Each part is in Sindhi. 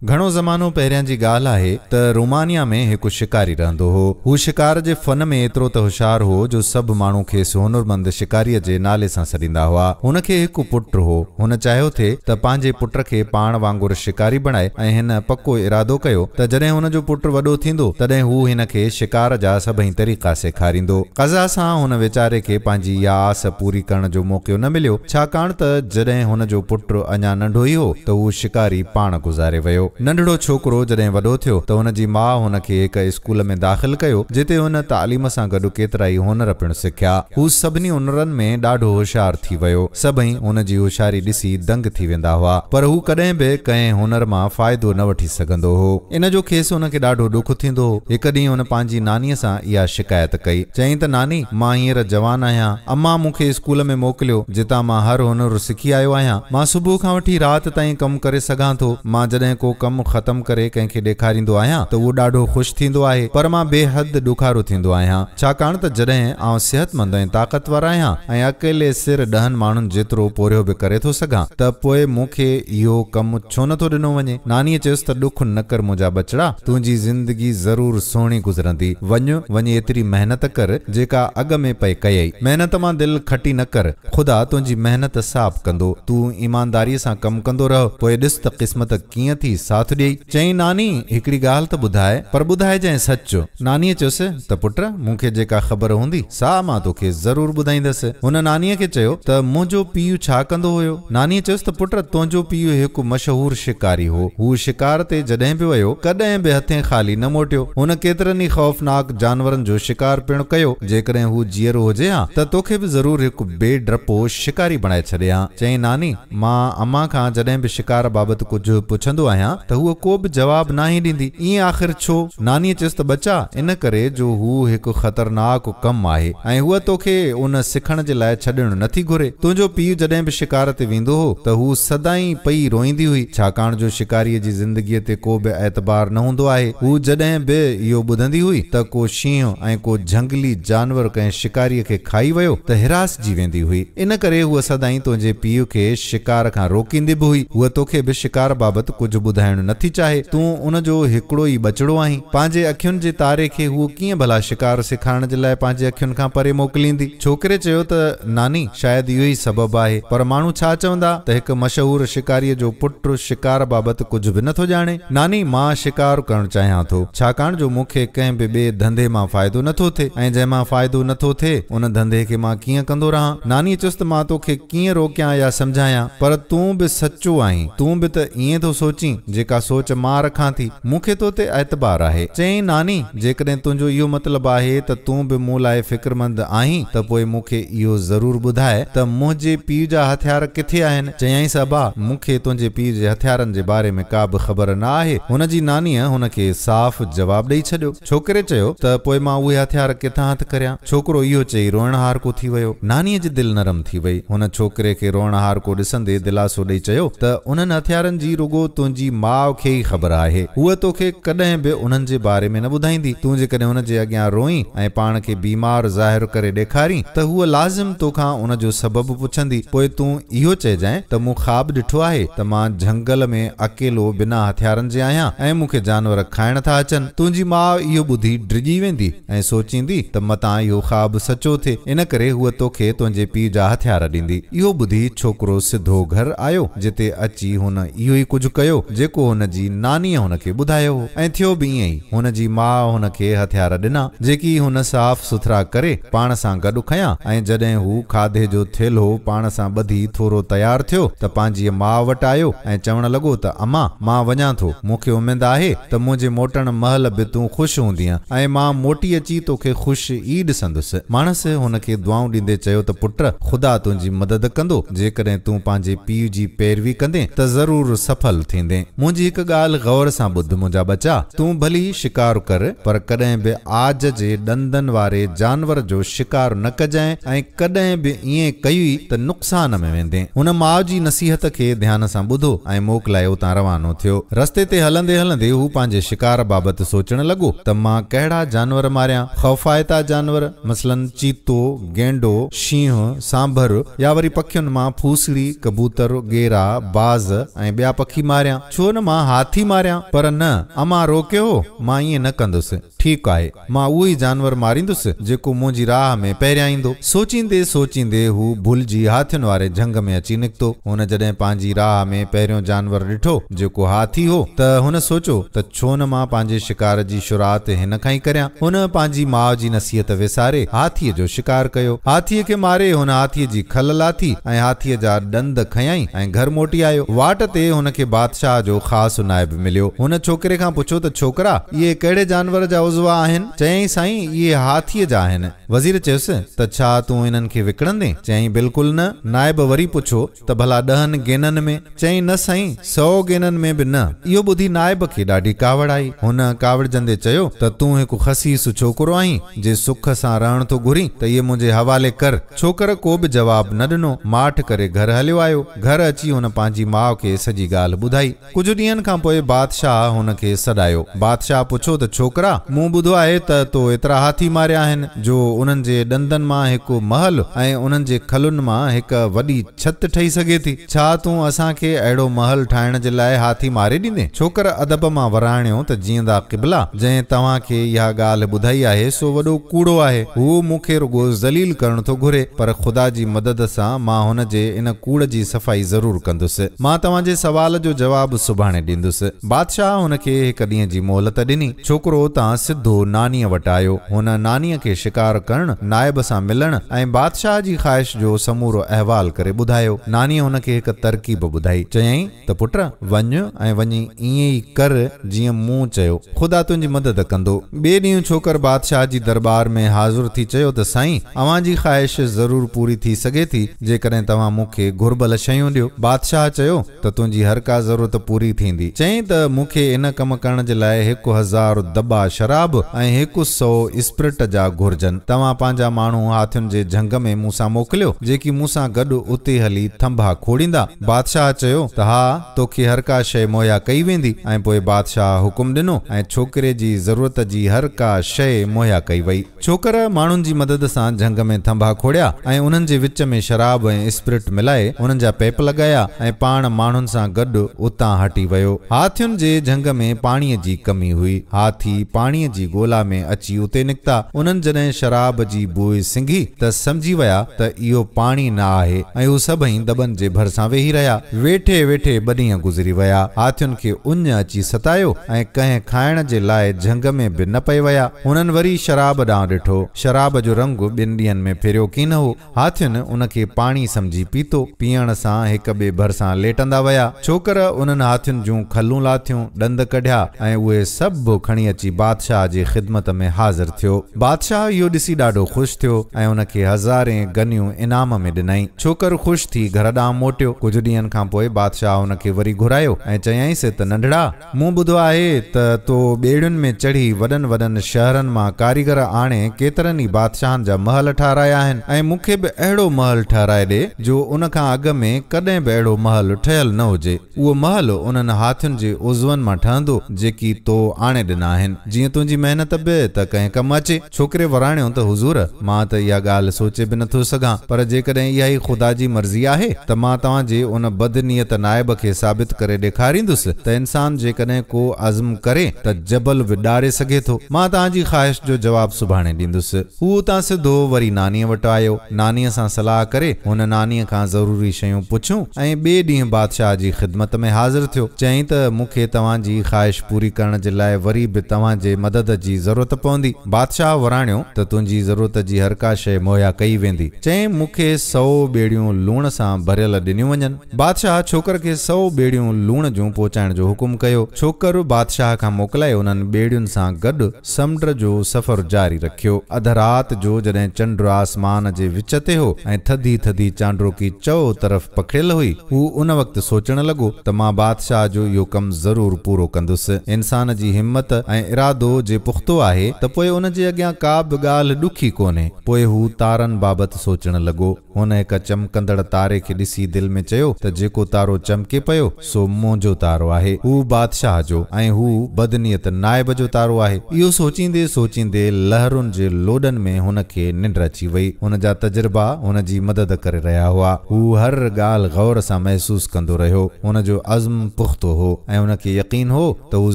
گهڻو زمانو پهريان جي ڳالهه آهي ته رومانيا ۾ هڪ شڪاري رهندو هو. هو شڪار جي فن ۾ ايترو ته هوشيار هو جو سڀ ماڻهو کيس هنرمند شڪاريء جي نالي سان سڏيندا هئا. هن کي هڪ پٽ هو. هن چاهيو ٿي ته پنهنجي پٽ کي پاڻ وانگر شڪاري بڻائي ۽ هن پڪو ارادو ڪيو ته جڏهن هن جو پٽ وڏو ٿيندو تڏهن هو هن کي شڪار جا سڀئي طريقا سيکاريندو. قضا سان هن ويچاري کي پنهنجي اها آس پوري ڪرڻ جو موقعو نه مليو، ڇاڪاڻ ته جڏهن هن جو پٽ اڃا ننڍو ئي هو ته اهو شڪاري پاڻ گذاري ويو. ننڍڙو ڇوڪرو جڏهن وڏو ٿيو ته هن جي ماء هن کي هڪ اسڪول ۾ داخل ڪيو، جتي هن تعليم سان گڏ ڪيترائي هنر پڻ سکيا. هو سڀني هنرن ۾ ڏاڍو هوشيار ٿي ويو. سڀئي هن جي هوشياري ڏسي دنگ ٿي ويندا هئا، پر هو ڪڏهن به ڪنهن هنر مان فائدو نه وٺي سگهندو هو. ان جو کيس هن کي ڏاڍو ڏک ٿيندو هو. هڪ ڏينهن هن پنهنجي نانيء سان اها شڪايت ڪئي. چيائين ته ناني، مان هينئر جوان آهيان. امان مون کي اسڪول ۾ موڪليو، جتان مان هر هنر سکي آيو آهيان. مان صبح کان وٺي رات تائين ڪم ڪري سگهان ٿو. مان جڏهن ڪو ڪم ختم ڪري ڪنهن کي ڏيکاريندو آهيان ته اهو ڏاڍو خوش ٿيندو آهي، پر مان بي حد ڏکارو ٿيندو آهيان، ڇاڪاڻ ته جڏهن آئون صحتمند ۽ طاقتور آهيان ۽ اڪيلي سر ڏهن ماڻهن جيترو پورهيو به ڪري ٿو سگهان ته پوء مون کي اهو ڪم ڇو نه ٿو ڏنو وڃي؟ نانيء چيس ته ڏک نه ڪر منهنجا ٻچڙا، تنهنجي زندگي ضرور سهڻي گذرندي. وڃ، وڃي ايتري محنت ڪر، جيڪا اڳ ۾ پئي ڪيئي. محنت مان دل کٽي نه ڪر. خدا تنهنجي محنت صاف ڪندو. تون ايمانداريء سان ڪم ڪندو رهه، پوء ڏس ته قسمت ڪيئن ٿي ساٿ ڏيئي. چيائين، ناني، هڪڙي ڳالهه ته ٻڌاء، پر ٻڌائجانء سچ. نانيء چيس ته پٽ، مون کي جيڪا خبر هوندي، سا مان توکي ضرور ٻڌائيندس. هن نانيء کي چيو ته منهنجو پيء ڇا ڪندو هيو؟ نانيء چيس ته پٽ، تنهنجو پيء هڪ مشهور شڪاري هو. هو شڪار تي جڏهن به ويو، ڪڏهن به هٿين خالي نه موٽيو. هن ڪيترن ئي خوفناڪ جانورن جو شڪار پڻ ڪيو. جيڪڏهن هو جيئرو هجي ها ته توکي به ضرور هڪ بي ڊپو شڪاري بڻائي ڇڏي ها. چيائين، ناني، مان امان کان جڏهن به شڪار بابت ڪجهه پڇندو آهيان ته هوء ڪو به جواب ناهي ڏيندي. ائين آخر ڇو؟ نانيء چيس ته ٻچا، ان ڪري جو هو هڪ خطرناڪ ڪم آهي ۽ هوء توکي ان سکڻ جي لاء ڇڏڻ نه ٿي گهري. تنهنجو پيء جڏهن به شڪار تي ويندو هو ته هوء سدائين پئي روئيندي هئي، ڇاڪاڻ جو شڪاريء جي زندگيء تي ڪو به اعتبار نه هوندو آهي. هوء جڏهن به اهو ٻڌندي هئي ته ڪو شينهن ۽ ڪو جهنگلي جانور ڪنهن شڪاريء کي کائي ويو ته هراسجي ويندي هئي. ان ڪري هوء سدائين تنهنجي پيء کي شڪار کان روڪيندي به هئي. هوء توکي به شڪار بابت ڪجهه ٻڌائڻ نه ٿي چاهي. تون ان جو هڪڙو ئي ٻچڙو آهين. پنهنجي اکين جي تاري کي هوء ڪيئن ڀلا شڪار سيکارڻ جي لاء پنهنجي اکين کان پري موڪليندي؟ ڇوڪري چيو ته ناني، شايد اهو ئي سبب آهي. پر ماڻهو ڇا چوندا ته هڪ مشهور شڪاريء جو پٽ شڪار بابت ڪجهه به نه ٿو ڄاڻي. ناني، مان شڪار ڪرڻ چاهيان ٿو، ڇاڪاڻ جو مون کي ڪنهن به ٻئي ڌنڌي مان فائدو نه ٿو ٿئي ۽ جنهن مان فائدو نه ٿو ٿئي، ان ڌنڌي کي مان ڪيئن ڪندو رهان؟ نانيء چيس ته مان توکي ڪيئن روڪيان يا سمجهايان، پر تون به سچو آهين، تون به ته ائين ٿو سوچين، جيڪا سوچ مان رکان ٿي. مون کي تو تي اعتبار آهي. چيائين، ناني، جيڪڏهن تنهنجو اهو مطلب آهي ته تون به مون لاء فڪرمند آهين ته پوء مون کي اهو ضرور ٻڌاء ته منهنجي پيء جا هٿيار ڪٿي آهن؟ چيائينس، ابا، مون کي تنهنجي پيء جي هٿيارن جي باري ۾ ڪا به خبر نه آهي. هن جي نانيء هن کي صاف جواب ڏئي ڇڏيو. ڇوڪري چيو ته پوء مان اهي هٿيار ڪٿان هٿ ڪريان؟ ڇوڪرو اهو چئي روئڻهارڪو ٿي ويو. نانيء جي دل نرم ٿي وئي. هن ڇوڪري کي روئڻهارڪو ڏسندي دلاسو ڏئي چيو ته انهن هٿيارن جي رڳو تنهنجي ماء کي ئي خبر آهي. هوء توکي ڪڏهن به انهن جي باري ۾ نه ٻڌائيندي. تون جيڪڏهن هن جي اڳيان روئين ۽ پاڻ کي بيمار ظاهر ڪري ڏيکارين ته هوء لازم توکان ان جو سبب پڇندي. پوء تون اهو چئجانء ته مون خواب ڏٺو آهي ته مان جهنگل ۾ اڪيلو بنا هٿيارن جي آهيان ۽ مون کي جانور کائڻ ٿا اچن. تنهنجي ماء اهو ٻڌي ڊڄي ويندي ۽ سوچيندي ته متان اهو خواب سچو ٿئي، ان ڪري هوء توکي تنهنجي پيء جا هٿيار ڏيندي. اهو ٻڌي ڇوڪرو سڌو گهر آيو، جتي اچي هن اهو ئي ڪجهه ڪيو، جيڪو هن جي نانيء هن کي ٻڌايو هو ۽ ٿيو به ائين ئي. هن جي ماء هن کي هٿيار ڏنا، جيڪي هن صاف سٿرا ڪري پاڻ سان گڏ کنيا ۽ جڏهن هو کاڌي جو ٿيلهو پاڻ سان ٻڌي ٿورو تيار ٿيو ته پنهنجيء ماء وٽ آيو ۽ چوڻ لڳو ته امان، مان وڃان ٿو، مون کي اميد آهي ته منهنجي موٽڻ مهل به تون خوش هوندينء ۽ مان موٽي اچي توکي خوش ئي ڏسندس. ماڻس هن کي دعائون ڏيندي چيو ته پٽ، خدا تنهنجي مدد ڪندو، جيڪڏهن تون پنهنجي پيء جي پيروي ڪندين ته ضرور سڦل ٿيندين. منهنجي هڪ ڳالهه غور سان ٻڌ منهنجا ٻچا، تون ڀلي شڪار ڪر، پر ڪڏهن به عاج جي ڏندن واري جانور جو شڪار نه ڪجانء ۽ ڪڏهن به ائين ڪيئي ته نقصان ۾ ويندين. هن ماء جي نصيحت کي ڌيان سان ٻڌو ۽ موڪلائي اتان روانو ٿيو. رستي تي هلندي هلندي هو پنهنجي شڪار بابت سوچڻ لڳو ته مان ڪهڙا جانور ماريان؟ خوفائتا جانور، مثلاً چيتو، گينڊو، شينهن، سانڀر يا وري پکين مان ڦوسڙي، ڪبوتر، ڳيرا، باز ۽ ٻيا پکي ماريان؟ ڇو ڇو نه مان هاٿي ماريان؟ پر نه، امان روڪيو هو، مان ائين نه ڪندس. ٺيڪ آهي، مان اهو ئي جانور ماريندس، جيڪو منهنجي راهه ۾ پهريان ايندو. سوچيندي سوچيندي هو ڀلجي هاٿين واري جهنگ ۾ اچي نڪتو. هن جڏهن پنهنجي راهه ۾ پهريون جانور ڏٺو، جيڪو هاٿي هو، ته هن سوچيو ته ڇو نه مان پنهنجي شڪار جي شروعات هن کان ئي ڪريان. هن پنهنجي ماء جي نصيحت وساري هاٿيء جو شڪار ڪيو. هاٿيء کي ماري هن هاٿيء جي کل لاٿي ۽ هاٿيء جا ڏند کنيائين ۽ گهر موٽي آيو. واٽ تي هن کي بادشاهه جو خاص نائب مليو. هن ڇوڪري کان پڇيو ته ڇوڪرا! اهي ڪهڙي جانور جا عضوا آهن؟ چيائين سائين اهي هاٿيء جا آهن. وزير چيس ته ڇا تون انهن کي وڪڻندين؟ چيائين بلڪل نه. نائب وري پڇيو ته ڀلا ڏهن گينن ۾؟ چيائين نه سائين سئو گينن ۾ به نه. اهو ٻڌي نائب کي ڏاڍي ڪاوڙ آئي. هن ڪاوڙجندي چيو ته تون هڪ خسيس ڇوڪرو آهين، جي سک سان رهڻ ٿو گهرين ته اهي منهنجي حوالي ڪر. ڇوڪر ڪو به جواب نه ڏنو، ماٺ ڪري گهر هليو آيو. گهر اچي هن پنهنجي ماء کي سڄي ڳالهه ٻڌائي. ڪجهه ڏينهن کان پوء بادشاهه هن کي سڏايو. بادشاهه پڇيو ته ڇوڪرا! مون ٻڌو آهي ته تو ايترا هاٿي ماريا آهن، جو انهن جي ڏندن مان هڪ محل ۽ انهن جي کلن مان هڪ وڏي ڇت ٺهي سگهي ٿي. ڇا تون اسان کي اهڙو محل ٺاهڻ جي لاء هاٿي ماري ڏيندين؟ ڇوڪر ادب مان وراڻيو ته جيئندا قبلا! جنهن توهان کي اها ڳالهه ٻڌائي آهي، سو وڏو ڪوڙو آهي. هو مون کي رڳو ذليل ڪرڻ ٿو گهري، پر خدا جي مدد سان مان هن جي ان ڪوڙ جي صفائي ضرور ڪندس. مان توهان جي سوال جو جواب سڀاڻي ڏيندس. بادشاهه هن کي هڪ ڏينهن جي مهلت ڏني. ڇوڪرو اتان سڌو نانيء وٽ آيو. هن نانيء کي شڪار ڪرڻ، نائب سان ملڻ ۽ بادشاهه جي خواهش جو سمورو احوال ڪري ٻڌايو. نانيء هن کي هڪ ترڪيب ٻڌائي. چيائين ته پٽ، وڃ ۽ وڃي ائين ئي ڪر جيئن مون چيو. خدا تنهنجي مدد ڪندو. ٻئي ڏينهن ڇوڪر بادشاهه جي درٻار ۾ حاضر ٿي چيو ته سائين! اوهان جي خواهش ضرور پوري ٿي سگهي ٿي، جيڪڏهن توهان مون کي گهربل شيون ڏيو. بادشاهه چيو ته تنهنجي هر ڪا ضرورت پوري ٿيندي. چيائين ته مون کي ان ڪم ڪرڻ جي لاء 1000 دٻا شراب ۽ 100 اسپرٽ جا گهرجن. توهان پنهنجا ماڻهو هاٿين جي جهنگ ۾ مون سان موڪليو، جيڪي مون سان گڏ اتي هلي ٿنڀا کوڙيندا. بادشاهه چيو ته ها، توکي هر ڪا شيء مهيا ڪئي ويندي. ۽ پوء بادشاهه حڪم ڏنو ۽ ڇوڪري جي ضرورت جي هر ڪا شيء مهيا ڪئي وئي. ڇوڪر ماڻهن جي مدد سان جهنگ ۾ ٿنڀا کوڙيا ۽ انهن جي وچ ۾ شراب ۽ اسپرٽ ملائي انهن جا پيپ لڳايا ۽ پاڻ ماڻهن سان گڏ اتان هٽي ويو. هاٿين جي جهنگ ۾ پاڻيء جي ڪمي هئي. هاٿي پاڻيء جي ڳولا ۾ اچي اتي نڪتا. انهن جڏهن شراب جي بوء سنگهي ته سمجهي ويا ته اهو پاڻي نه آهي ۽ هو سڀئي دٻن جي ڀرسان ويهي رهيا. ويٺي ويٺي ٻه ڏينهن گذري ويا. هاٿين کي اڃ اچي ستايو ۽ ڪنهن کائڻ جي لاء جهنگ ۾ به نه پئي ويا. هنن وري شراب ڏانهن ڏٺو. شراب جو رنگ ٻن ڏينهن ۾ ڦريو ڪين هو. هاٿين ان کي پاڻي سمجهي پيتو. پيئڻ سان هڪ ٻئي ڀرسان ليٽندا ويا. ڇوڪر انهن هاٿين جون کلون لاٿيون، ڏند ڪڍيا ۽ اهي سڀ کڻي اچي بادشاهه جي خدمت ۾ حاضر ٿيو. بادشاهه اهو ڏسي ڏاڍو خوش ٿيو ۽ ان کي هزارين گنيون انعام ۾ ڏنائين. ڇوڪر خوش ٿي گهر ڏانهن موٽيو. ڪجهه ڏينهن کان پوء بادشاهه ان کي وري گهرايو ۽ چيائينس ته ننڍڙا! مون ٻڌو آهي ته تو ٻيڙين ۾ چڙهي وڏن وڏن شهرن مان ڪاريگر آڻي ڪيترن ئي بادشاهن جا محل ٺهرايا آهن ۽ مون کي به اهڙو محل ٺهرائي ڏي جو ان کان اڳ ۾ ڪڏهن به اهڙو محل ٺهيل نه هجي. اهو محل انهن هاٿين جي عضون مان ٺهندو جيڪي تو آڻي ڏنا آهن، جيئن تنهنجي محنت به ته ڪنهن ڪم اچي. ڇوڪري وراڻيو ته حضور! مان ته اها ڳالهه سوچي به نٿو سگهان، پر جيڪڏهن اها ئي خدا جي مرضي آهي ته مان توهان جي ان بد نيت نائب کي ثابت ڪري ڏيکاريندس ته انسان جيڪڏهن ڪو عزم ڪري ته جبل به ڏاري سگهي ٿو. مان توهان جي خواهش جو جواب سڀاڻي ڏيندس. هو اتان سڌو وري نانيء وٽ آيو. نانيء سان صلاح ڪري هن نانيء کان ضروري شيون پڇيون ۽ ٻئي ڏينهن بادشاهه جي خدمت ۾ حاضر ٿيو. چيائين ته مون کي توهان جي خواهش پوري ڪرڻ جي لاء وري به توهان جي مدد جي ضرورت پوندي. بادشاهه وراڻيو ته تنهنجي ضرورت جي هر ڪا شيء مهيا ڪئي ويندي. چيائين مون کي سئو ٻيڙيون لوڻ سان ڀريل ڏنيون وڃن. بادشاهه ڇوڪر کي سئو ٻيڙيون لوڻ جون پهچائڻ جو حڪم ڪيو. ڇوڪر بادشاهه کان موڪلائي انهن ٻيڙين سان گڏ سمنڊ جو سفر جاري رکيو. اڌ رات جو جڏهن چنڊ آسمان جي وچ تي هو ۽ ٿڌي ٿڌي چانڊوڪي چئو طرف پکڙيل هئي، هو ان وقت سوچڻ لڳو ته مان بادشاهه جو اهو ڪم ضرور پورو ڪندس. انسان جي همت ۽ ارادو جي پختو آهي ته پوء ان جي اڳيان ڪا به ڳالهه ڏکي ڪونهي. پوء هو تارن بابت سوچڻ لڳو. هن هڪ چمڪندڙ تاري کي ڏسي دل ۾ چيو ته جيڪو تارو چمڪي پيو، سو منهنجو تارو آهي. هو بادشاهه جو ۽ هو بدنيت نائب جو تارو آهي. اهو سوچيندي سوچيندي لهرن جي لوڏن ۾ هن کي ننڊ اچي وئي. هن جا تجربا هن جي مدد ڪري رهيا هئا. هو هر ڳالهه غور سان محسوس ڪندو رهيو. هن جو عزم پختو هو ۽ هن کي يقين هو ته هو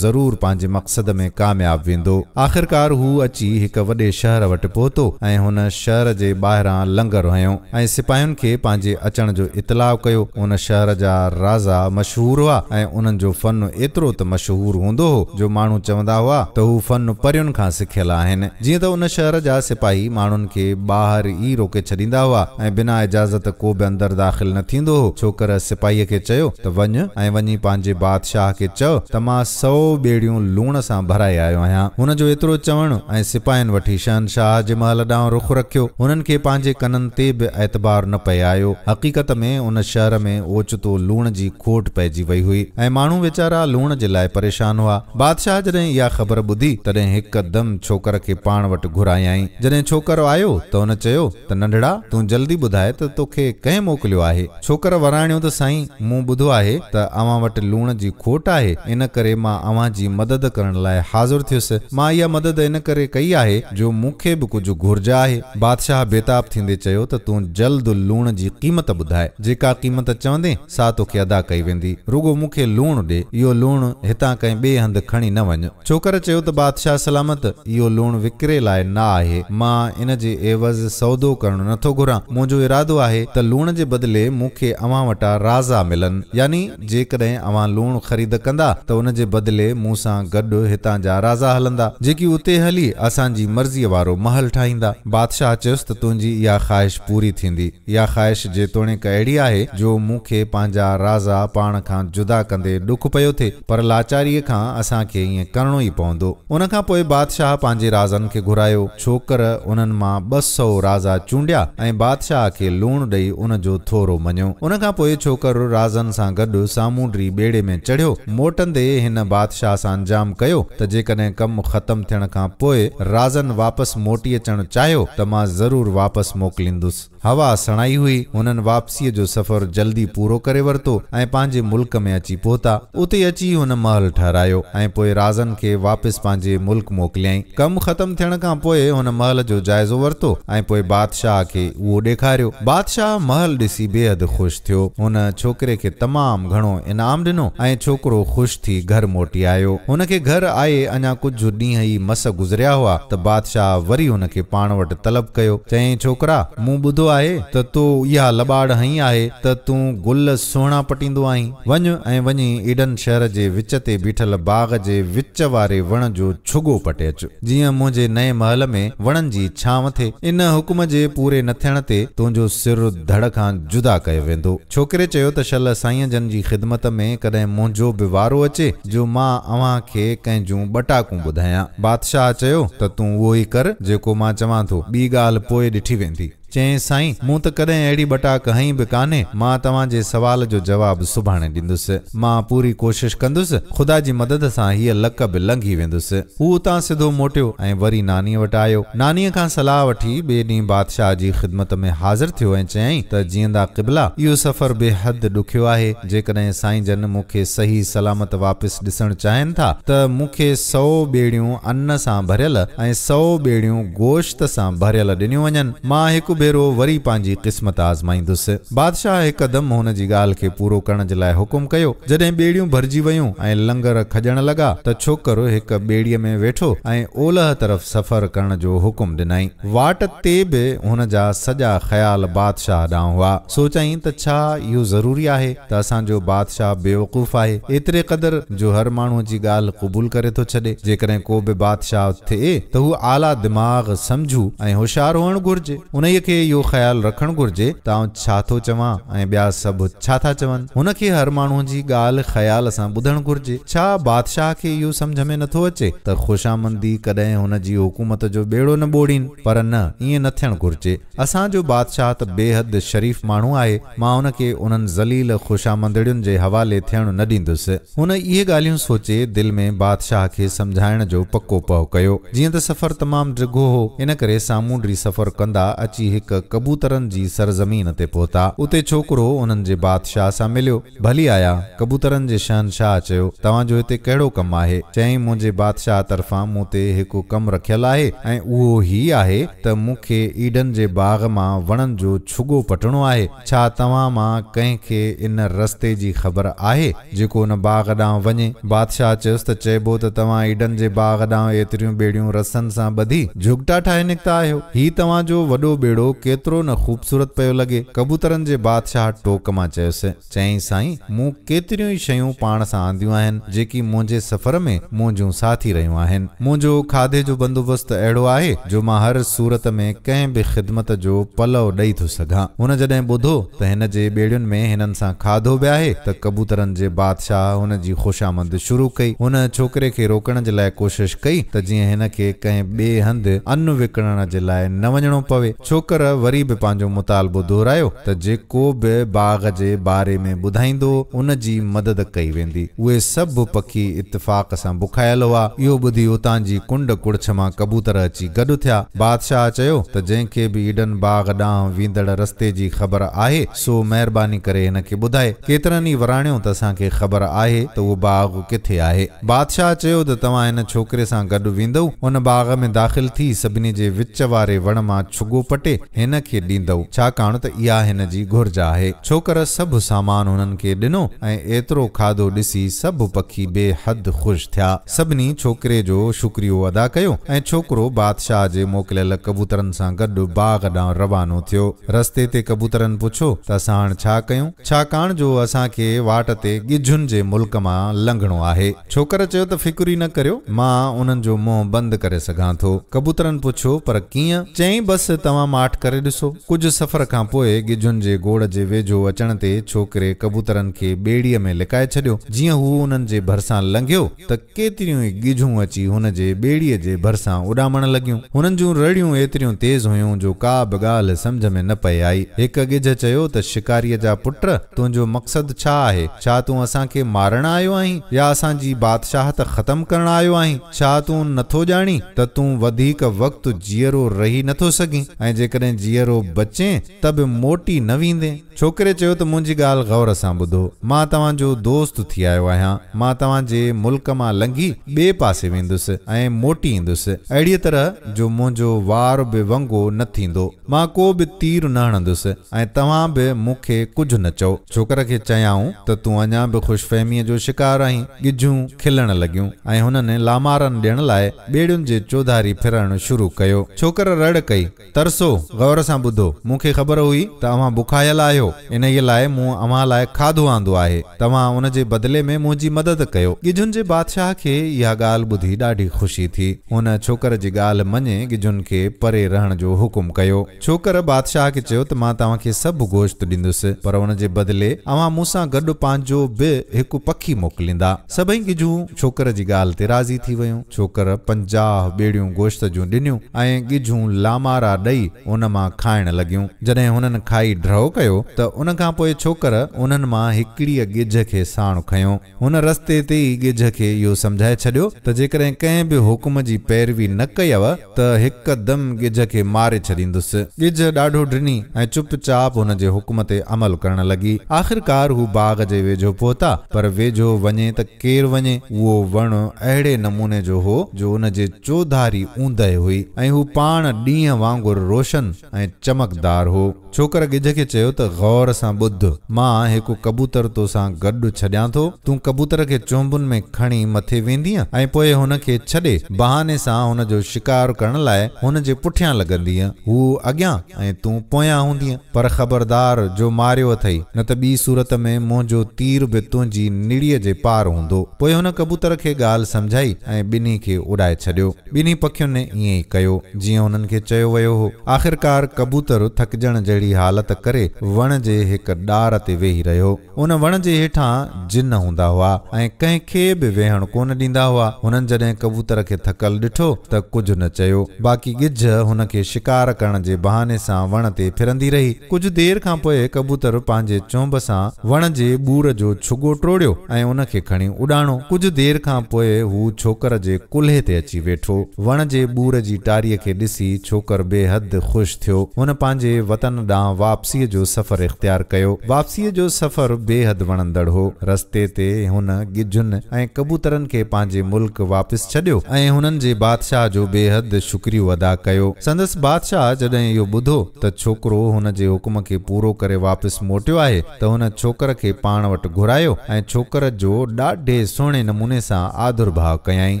ضرور پنهنجي مقصد ۾ ڪامياب ويندو. آخرڪار هو اچي هڪ وڏي شهر وٽ پهتو ۽ هن شهر جي ٻاهران لنگر هنيو ۽ سپاهين کي پنهنجي اچڻ جو اطلاع ڪيو. ان شهر جا رازا مشهور هئا ۽ انهن جو فن ايترو ته مشهور هوندو هو جو ماڻهو چوندا هئا ته هو فن پرين کان سکيل آهن. جيئن ته ان شهر جا سپاهي ماڻهن کي ٻاهر ئي روڪي ڇڏيندا هئا ۽ بنا اجازت ڪو به اندر داخل نه ٿيندو هو. ڇوڪر سپاهيء کي چيو ته وڃ ۽ وڃي پنهنجي بادشاهه کي چئو ته مان 100 ٻيڙيون لوڻ سان ڀرائي آيو آهيان. هن جو ايترو چوڻ ۽ سپاهين وٺي شهنشاهه جي محل ڏانهن رخ رکيو. هنن کي پنهنجي ڪنن تي به اعتبار نه پئي آيو. حقيقت ۾ ان شهر ۾ اوچتو لوڻ جي کوٽ پئجي وئي هئي ۽ ماڻهو ويچارا لوڻ جي لاء پريشان هئا. بادشاهه جڏهن اها خبر ٻڌي، تڏهن هڪدم ڇوڪر کي پاڻ وٽ گهرايائين. جڏهن ڇوڪر آيو ته هن چيو ته ننڍڙا، تون جلدي ٻڌاء ته توکي ڪنهن موڪليو آهي؟ ڇوڪر وراڻيو ته سائين، مون ٻڌو آهي ته اوهان وٽ لوڻ جي کوٽ آهي، ان ڪري مان اوهان جي مدد ڪرڻ لاء حاضر ٿيس. مان اها مدد ان ڪري ڪئي آهي جو مون کي به ڪجهه گهرج آهي. بادشاهه بيتاب ٿيندي چيو ته تون جلد لوڻ جي قيمت ٻڌاء. جيڪا قيمت چوندين، سا توکي ادا ڪئي ويندي. رڳو مون کي لوڻ ڏي. اهو لوڻ هتان ڪنهن ٻئي هنڌ کڻي نه وڃ. ڇوڪر چيو ته بادشاهه سلامت، اهو لوڻ وڪري لاء نه آهي. مان ان جي عيوض سودو ڪرڻ نه ٿو گهران. منهنجو ارادو آهي ته لوڻ جي بدلي مون کي اوهان وٽان رازا ملن. يعني جيڪڏهن اوهان لوڻ خريد ڪندا ته ان جي بدلي مون سان گڏ هتان جا رازا هلندا، جيڪي اتي هلي اسان جي مرضيء وارو محل ٺاهيندا. بادشاهه چيس ته تنهنجي اها خواهش پوري ٿيندي. اها خواهش جيتوڻيڪ اهڙي آهي جو مون کي پنهنجا رازا پاڻ کان جدا ڪندي ڏک پيو ٿئي، پر لاچاريء کان اسان کي ائين ڪرڻو ئي پوندو. ان کان پوء بادشاهه پنهنجي رازن کي گهرايو. ڇوڪر انهن مان 200 رازا چونڊيا ۽ بادشاهه کي لوڻ ڏئي ان جو ٿورو مڃيو. ان کان پوء ڇوڪر رازن سان گڏ سامونڊي ٻيڙي ۾ چڙهيو. موٽندي هن بادشاهه سان انجام ڪيو ته جيڪڏهن ڪم ختم ٿيڻ کان پوء رازن واپس موٽي اچڻ چاهيو ته مان ضرور واپس موڪليندس. هوا سڻائي هئي. هنن واپسيء جو سفر جلدي پورو ڪري ورتو ۽ پنهنجي ملڪ ۾ اچي پهتا. اتي اچي هن محل ٺهرايو ۽ پوء رازن کي واپس پنهنجي ملڪ موڪليائين. ڪم ختم ٿيڻ کان پوء هن محل جو جائزو ورتو ۽ پوء بادشاهه کي اهو ڏيکاريو. بادشاهه محل ڏسي بيحد خوش ٿيو. هن ڇوڪري کي تمام گهڻو انعام ڏنو ۽ ڇوڪرو خوش ٿي گهر موٽي آيو. هن کي گهر آئي اڃا ڪجهه ڏينهن ئي مس گذريا هئا ته بادشاهه وري هن کي پاڻ وٽ طلب ڪيو. چيائين، ڇوڪرا! مون ٻڌو آهي ته تو اها لٻاڙ هنئي آهي ته تون گل سهڻا پٽيندو آهين. وڃ ۽ وڃي ايڊن شهر جي وچ تي بيٺل باغ جي وچ واري وڻ جو ڇڳو پٽي اچ، جيئن منهنجي نئين محل ۾ وڻن جي ڇانو ٿئي. ان حڪم جي پوري نه ٿيڻ تي تنهنجو سر ڌڙ کان جدا ڪيو ويندو. ڇوڪري چيو ته شل سائينء جن جي خدمت ۾ ڪڏهن منهنجو به وارو اچي، جو مان اوهان کي ڪنهن جون ٻٽاڪون ٻڌايان. بادشاهه چيو ته تون اهو ئي ڪر، جيڪو مان چوان ٿو. ٻي ڳالهه پوء ڏٺي ويندي. چيائين، سائين، مون ته ڪڏهن اهڙي ٻٽاڪ هنئي به ڪانهي. مان توهان جي سوال جو جواب سڀاڻي ڏيندس. مان پوري ڪوشش ڪندس. خدا جي مدد سان هيء لڪ به لنگهي ويندس. هو اتان سڌو موٽيو ۽ وري نانيء وٽ آيو. نانيء کان صلاح وٺي ٻئي ڏينهن بادشاهه جي خدمت ۾ حاضر ٿيو ۽ چيائين ته جيئندا قبلا، اهو سفر بي حد ڏکيو آهي. جيڪڏهن سائين جن مون کي صحيح سلامت واپس ڏسڻ چاهين ٿا ته مون کي 100 ٻيڙيون ان سان ڀريل ۽ 100 ٻيڙيون گوشت سان ڀريل ڏنيون وڃن، مان هڪ ڀيرو وري پنهنجي قسمت آزمائيندس. بادشاهه هڪدم هن جي ڳالهه کي پورو ڪرڻ جي لاء حڪم ڪيو. جڏهن ٻيڙيون ڀرجي ويون ۽ لنگر کڄڻ لڳا ته ڇوڪر هڪ ٻيڙيء ۾ ويٺو ۽ اولهه طرف سفر ڪرڻ جو حڪم ڏنائين. واٽ تي به هن جا سڄا خيال بادشاهه ڏانهن هئا. سوچيائين ته ڇا اهو ضروري آهي ته اسان جو بادشاهه بيوقوف آهي، ايتري قدر جو هر ماڻهوء جي ڳالهه قبول ڪري ٿو ڇڏي. جيڪڏهن ڪو به بادشاهه ٿئي ته هو اعليٰ دماغ، سمجهو ۽ هوشيار هئڻ گهرجي. انهيء کي اهو خيال رکڻ گهرجي ته آئون ڇا ٿو چوان ۽ ٻيا سڀ ڇا ٿا چون. هن کي هر ماڻهوء جي ڳالهه خيال سان ٻڌڻ گهرجي. ڇا بادشاهه کي اهو سمجهه ۾ نٿو اچي ته خوشامندي ڪڏهن هن جي حڪومت جو ٻيڙو نه ٻوڙين؟ پر نه، ائين نه ٿيڻ گهرجي. اسان جو بادشاهه ته بيحد شريف ماڻهو آهي، مان هن کي انهن ذليل خوشامندڙين جي حوالي ٿيڻ نه ڏيندس. هن اهي ڳالهيون سوچي دل ۾ بادشاهه کي سمجهائڻ جو پڪو پهه ڪيو. جيئن ته سفر تمام ڊگهو هو، ان ڪري سامونڊي سفر ڪندا اچي هڪ. هڪ ڪبوترن جي سرزمين تي پهتا. اتي ڇوڪرو انهن جي بادشاهه سان مليو. ڀلي آيا، ڪبوترن جي شهنشاهه چيو، توهان جو هتي ڪهڙو ڪم آهي؟ چيائين، منهنجي بادشاهه طرفان مون تي هڪ ڪم رکيل آهي ۽ اهو هي آهي ته مون کي ايڊن جي باغ مان وڻن جو ڇڳو پٽڻو آهي. ڇا توهان مان ڪنهن کي ان رستي جي خبر آهي، جيڪو ان باغ ڏانهن وڃي؟ بادشاهه چيس ته چئبو ته توهان ايڊن جي باغ ڏانهن ايتريون ٻيڙيون رسن سان ٻڌي جهڳٽا ٺاهي نڪتا آهيو. هي توهان جو وڏو ٻيڙو ڪيترو نه خوبصورت پيو لڳي. ڪبوترن جي بادشاهه ٽوڪ مان چيس. چيائين، سائين، مون ڪيتريون ئي شيون پاڻ سان آنديون آهن، جيڪي منهنجي سفر ۾ منهنجون ساٿي رهيون آهن. منهنجو کاڌي جو بندوبست اهڙو آهي، جو مان هر صورت ۾ ڪنهن به خدمت جو پلئه ڏئي ٿو سگهان. هن جڏهن ٻڌو ته هن جي ٻيڙين ۾ هنن سان کاڌو به آهي ته ڪبوترن جي بادشاهه هن جي خوشامند شروع ڪئي. هن ڇوڪري کي روڪڻ جي لاء ڪوشش ڪئي ته جيئن هن کي ڪنهن ٻئي هنڌ ان وڪڻڻ جي لاء نه وڃڻو پوي. ڇوڪر وري به پنهنجو مطالبو دهرايو ته جيڪو به باغ جي باري ۾ ٻڌائيندو، ان جي مدد ڪئي ويندي. اهي سڀ پکي اتفاق سان بکايل هئا. اهو ٻڌي اتان جي ڪنڊ ڪڙڇ مان ڪبوتر اچي گڏ ٿيا. بادشاهه چيو ته جنهن کي به ايڊن باغ ڏانهن ويندڙ رستي جي خبر آهي، سو مهرباني ڪري هن کي ٻڌائي. ڪيترن ئي وراڻيو ته اسان کي خبر آهي ته اهو باغ ڪٿي آهي. بادشاهه چيو ته توهان هن ڇوڪري سان گڏ ويندؤ، ان باغ ۾ داخل ٿي سڀني جي وچ واري وڻ مان ڇڳو پٽي هن کي ڏيندؤ، ڇاڪاڻ ته اها هن جي گهرج آهي. ڇوڪر سڀ سامان هنن کي ڏنو ۽ ايترو کاڌو ڏسي سڀ پکي بي حد خوش ٿيا. سڀني ڇوڪري جو شڪريو ادا ڪيو ۽ ڇوڪرو بادشاهه جي موڪليل ڪبوترن سان گڏ باغ ڏانهن روانو ٿيو. رستي تي ڪبوترن پڇيو ته اسان هاڻ ڇا ڪيون؟ ڇاڪاڻ جو اسان کي واٽ تي ڳجهن جي ملڪ مان لنگهڻو آهي. ڇوڪر چيو ته فڪر ئي نه ڪريو، مان انهن جو منهن بند ڪري سگهان ٿو. ڪبوترن پڇيو پر ڪيئن؟ چيائين بس توهان ماٺ ڪري ڏسو. ڪجهه سفر کان پوء ڳجهن جي گوڙ جي ويجهو اچڻ تي ڇوڪري ڪبوترن کي ٻيڙيء ۾ لڪائي ڇڏيو. جيئن هو انهن جي ڀرسان لنگهيو ته ڪيتريون ئي ڳجهون اچي هن جي ٻيڙيء جي ڀرسان اڏامڻ لڳيون. هنن جون رڙيون ايتريون تيز هيون جو ڪا به ڳالهه سمجهه ۾ نه پئي آئي. هڪ ڳجهه چيو ته شڪاريء جا پٽ، تنهنجو مقصد ڇا آهي؟ ڇا تون اسان کي مارڻ آيو آهين يا اسان جي بادشاهت ختم ڪرڻ آيو آهين؟ ڇا تون نٿو ڄاڻين ته تون وڌيڪ وقت جيئرو رهي نٿو سگهين ۽ جيڪڏهن جيئرو بچين ته به موٽي نه ويندين؟ ڇوڪري چيو ته منهنجي ڳالهه غور سان ٻڌو. مان توهان جو دوست ٿي آيو آهيان. مان توهان جي ملڪ مان لنگهي ٻئي پاسي ويندس ۽ موٽي ايندس. اهڙيء طرح جو منهنجو وار به ونگو نه ٿيندو. مان ڪو به تير نه هڻندس ۽ توهان به مون کي ڪجهه نه چئو. ڇوڪر کي چيائون ته تون اڃا به خوشفهميء جو شڪار آهين. ڳجهون کلڻ لڳيون ۽ هنن لامارن ڏيڻ لاء ٻيڙين جي چوڌاري ڦرڻ شروع ڪيو. ڇوڪر رڙ ڪئي. ترسو، غور سان ٻڌو، مون کي خبر هئي ته اوهان بکايل آهيو، انهيء لاء مون اوهان لاء کاڌو آندو آهي، توهان ان جي بدلي ۾ منهنجي مدد ڪيو. ڳجهن جي بادشاهه کي اها ڳالهه ٻڌي ڏاڍي خوشي ٿي. هن ڇوڪر جي ڳالهه مڃي ڳجهن کي پري رهڻ جو حڪم ڪيو. ڇوڪر بادشاهه کي چيو ته مان توهان کي سڀ گوشت ڏيندس، پر ان جي بدلي اوهان مون سان گڏ پنهنجو به هڪ پکي موڪليندا. سڀئي ڳجهون ڇوڪر جي ڳالهه تي راضي ٿي ويون. ڇوڪر 50 ٻيڙيون گوشت جون ڏنيون ۽ ڳجهون لامارا ڏئي ان مان کائڻ لڳيون. جڏهن هنن کائي ڍؤ ڪيو ته ان کان پوء ڇوڪر انهن مان هڪڙيء ڳجهه کي ساڻ کنيو. هن رستي تي ئي ڳجهه کي اهو سمجهائي ڇڏيو ته جيڪڏهن ڪنهن به حڪم جي پيروي نه ڪيو ته هڪدم ڳجهه کي ماري ڇڏيندس. ڳجهه ڏاڍو ڊني ۽ چپ چاپ هن جي حڪم تي عمل ڪرڻ لڳي. آخرڪار هو باغ جي ويجهو پهتا، پر ويجهو وڃي ته ڪير وڃي؟ اهو وڻ اهڙي نموني جو هو جو ان جي چوڌاري اوندهه هئي ۽ هو پاڻ ڏينهن وانگر روشن ۽ چمڪدار هو. ڇوڪر ڳجهه کي چيو ته غور سان ٻڌ، مان هڪ ڪبوتر تو سان گڏ ڇڏيان ٿو، تون ڪبوتر کي چهنبن ۾ کڻي مٿي ويندينء ۽ پوء هن کي ڇڏي بهاني سان هن جو شڪار ڪرڻ لاء هن جي پٺيان لڳندينء، هو اڳيان ۽ تون پويان هوندينء، پر خبردار جو ماريو اٿئي، نه ته ٻي صورت ۾ منهنجو تير به تنهنجي نڙيء جي پار هوندو. پوء هن ڪبوتر کي ڳالهه سمجهائي ۽ ٻنهي کي اڏائي ڇڏيو. ٻنهي پکين ائين ئي ڪيو، جيئن هنن کي چيو ويو هو. آخرڪار ڪبوتر ٿڪجڻ جهڙي حالت ڪري وڻ جي هڪ ڏار تي ويهي رهيو. ان وڻ جي هيٺان جن هوندا هئا ۽ ڪنهن کي به ويهڻ ڪونه ڏيندا هئا. هنن جڏهن ڪبوتر کي ٿڪل ڏٺو ته ڪجهه نه چيو. باقي ڳجهه هن کي شڪار ڪرڻ جي بهاني سان وڻ تي ڦرندي رهي. ڪجهه دير کان پوء ڪبوتر پنهنجي چهنب سان وڻ جي ٻور جو ڇڳو ٽوڙيو ۽ ان کي کڻي اڏاڻو. ڪجهه دير کان پوء هو ڇوڪر جي ڪلهي تي اچي ويٺو. وڻ جي ٻور جي ٽاريء کي ڏسي ڇوڪر بي حد خوش خوش ٿيو. هن پنهنجي وطن ڏانهن واپسيء جو سفر اختيار ڪيو. واپسيء جو سفر بيحد وڻندڙ هو. رستي تي هن ڳجهن ۽ ڪبوترن کي پنهنجي ملڪ واپس ڇڏيو ۽ هنن جي بادشاهه جو بيحد شڪريو ادا ڪيو. سندس بادشاهه جڏهن اهو ٻڌو ته ڇوڪرو هن جي حڪم کي پورو ڪري واپس موٽيو آهي ته هن ڇوڪر کي پاڻ وٽ گهرايو ۽ ڇوڪر جو ڏاڍي سهڻي نموني سان آڌرڀاء ڪيائين.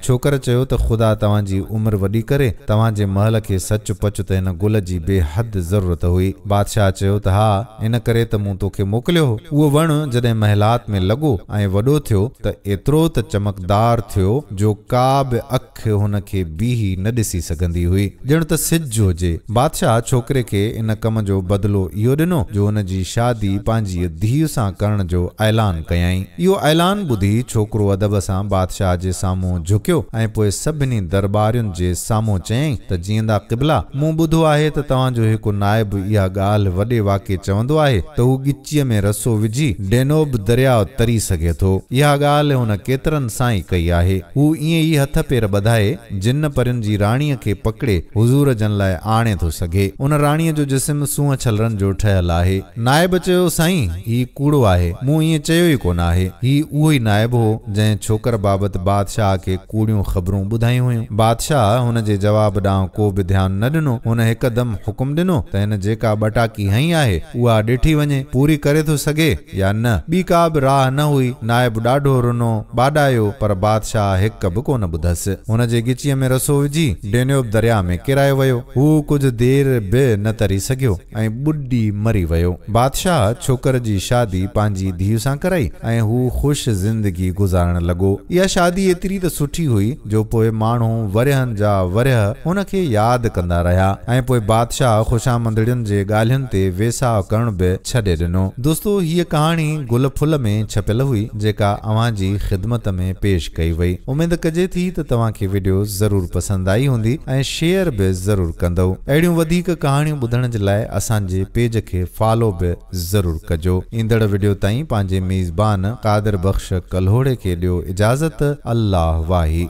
ڇوڪر چيو ته خدا توهان جي عمر وڏي ڪري، توهان جي محل کي سچ پچ ته هن گل جي بي حد ضرورت هئي. بادشاهه چيو ته ها، ان ڪري ته مون توکي موڪليو هو. اهو وڻ جڏهن محلات ۾ لڳو ۽ وڏو ٿيو ته ايترو ته چمڪدار ٿيو جو ڪا به اک هن کي بيهي نه ڏسي سگهندي هئي، ڄڻ ته سج هجي. بادشاهه ڇوڪري کي ان ڪم جو بدلو اهو ڏنو جو هن جي شادي پنهنجيء ڌيء سان ڪرڻ جو اعلان ڪيائين. اهو اعلان ٻڌي ڇوڪرو ادب سان بادشاهه جي سامهون جهڪيو ۽ پوء سڀني درٻارين جي سامهون چيائين ته جيئندا قبلا، مون ٻڌو آهي ته توهان جو هڪ نائب اها ڳالهه وڏي واڪي چوندو آهي ته هو ڳچيء ۾ رسو وجهي ڊينوب درياء تري سگهي ٿو. اها ڳالهه هن ڪيترن سان ئي ڪئي آهي. هو ائين ئي هٿ پير ٻڌائي جن پرين جي راڻيء کي پڪڙي حضور جن لاء آڻي ٿو سگهي. ان راڻيء جو جسم سونهن ڇلرن جو ٺهيل آهي. نائب چيو، سائين، هي ڪوڙو آهي. مون ائين چيو ئي ڪونه آهي. هي اهو ئي نائب هو، جنهن ڇوڪر بابت بادشاهه کي ڪوڙيون خبرون ٻڌايون هيون. بادشاهه هن جي جواب ڏانهن ڪو به ڌيان نه ڏنو. هن هڪدم حڪم ڏنو ته هن جيڪا ٻٽاڪي هنئي آهي، اها ڏٺي وڃي، پوري ڪري ٿو سگهي يا نه. ٻي ڪا به راهه نه هئي. نائب ڏاڍو رنو، ٻاڏايو، پر بادشاهه هڪ به ڪونه ٻڌس. هن جي ڳچيء ۾ رسو وجهي، ڊينيوب درياء ۾ ڪيرايو ويو. هو ڪجهه دير به نه تري سگهيو ۽ ٻڏي مري ويو. بادشاهه ڇوڪر جي شادي پنهنجي ڌيء سان ڪرائي ۽ هو خوش زندگي گذارڻ لڳو. اها شادي ايتري ته سٺي هئي جو پوء ماڻهو ورهين جا ورهيه هن کي ياد ڪندا رهيا ۽ پوء بادشاهه خوشامندڙين جي ڳالهين تي ويساهه ڪرڻ به ڇڏي ڏنو. دوستو هيء ڪهاڻي گل ڦل ۾ ڇپيل هئي جيڪا اوهان جي خدمت ۾ پيش ڪئي وئي. اميد ڪجي ٿي ته توهان کي وڊيو ضرور پسند آئي هوندي ۽ شيئر به ضرور ڪندؤ. اهڙيون وڌيڪ ڪهاڻيون ٻڌڻ جي لاء اسان جي پيج کي فالو به ضرور ڪجو. ايندڙ وڊيو تائين پنهنجي ميزبان قادر بخش ڪلهوڙي کي ڏيو اجازت الله واهي.